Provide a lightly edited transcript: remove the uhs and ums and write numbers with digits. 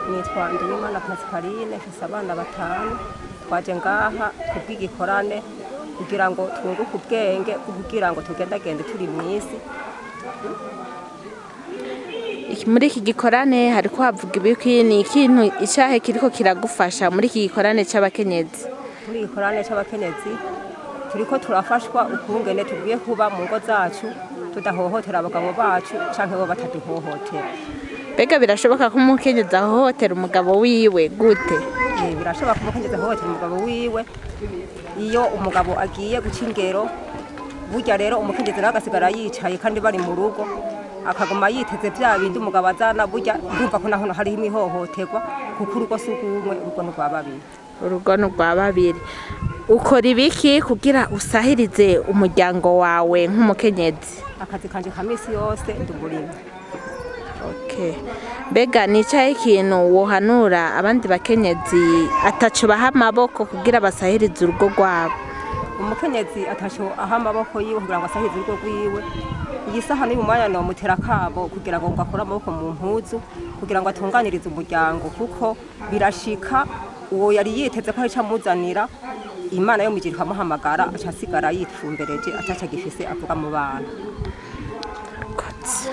Nitwa Nduwimana Pascaline, mfise abana batanu. Twaje ngaha kubw'igikorane kugira ngo twunguke ubwenge, kugira ngo tugendagende turi mw'isi. Muri iki gikorane hariko havuga ibiki? Ni ikintu icahe kiriko kiragufasha muri iki gikorane c'abakenyezi? Muri igikorane c'abakenyezi turiko turafashwa ukungene tugiye kuba mu ngo zacu, tudahohotera abagabo bacu canke bo bataduhohotera. Mbega birashoboka ko umukenyezi ahohotera umugabo wiwe gute? Birashoboka ko umukenyezi ahohotera umugabo wiwe iyo umugabo agiye guca ingero. Burya rero umukenyezi nawe agasigara yicaye kandi bari mu rugo, akaguma yiteze vya bindi umugabo azana. Burya ndumva ko naho hariho imihohoterwa, kuko urugo si urw'umwe, urugo ni urwa babiri. Urugo ni urwa babiri. Ukora ibiki kugira usahirize umuryango wawe nk'umukenyezi? Akazi kanje ka misi yose, ndi umurimyi. Okay. Mbega ni icahe ikintu wohanura abandi bakenyezi ataco baha amaboko kugira basahirize urugo rwabo? Umukenyezi ataco aha amaboko yiwe kugira ngo asahirize urugo rwiwe, iyi saha n'uyu mwanya nomutera akamo kugira ngo akure amaboko mu mpuzu, kugira ngo atunganirize umuryango, kuko birashika uwo yari yiteze ko hari ico amuzanira, Imana yo mw'ijuru ikamuhamagara, aca asigara yifumbereje ataco agifise avuga mu bana. Kotse.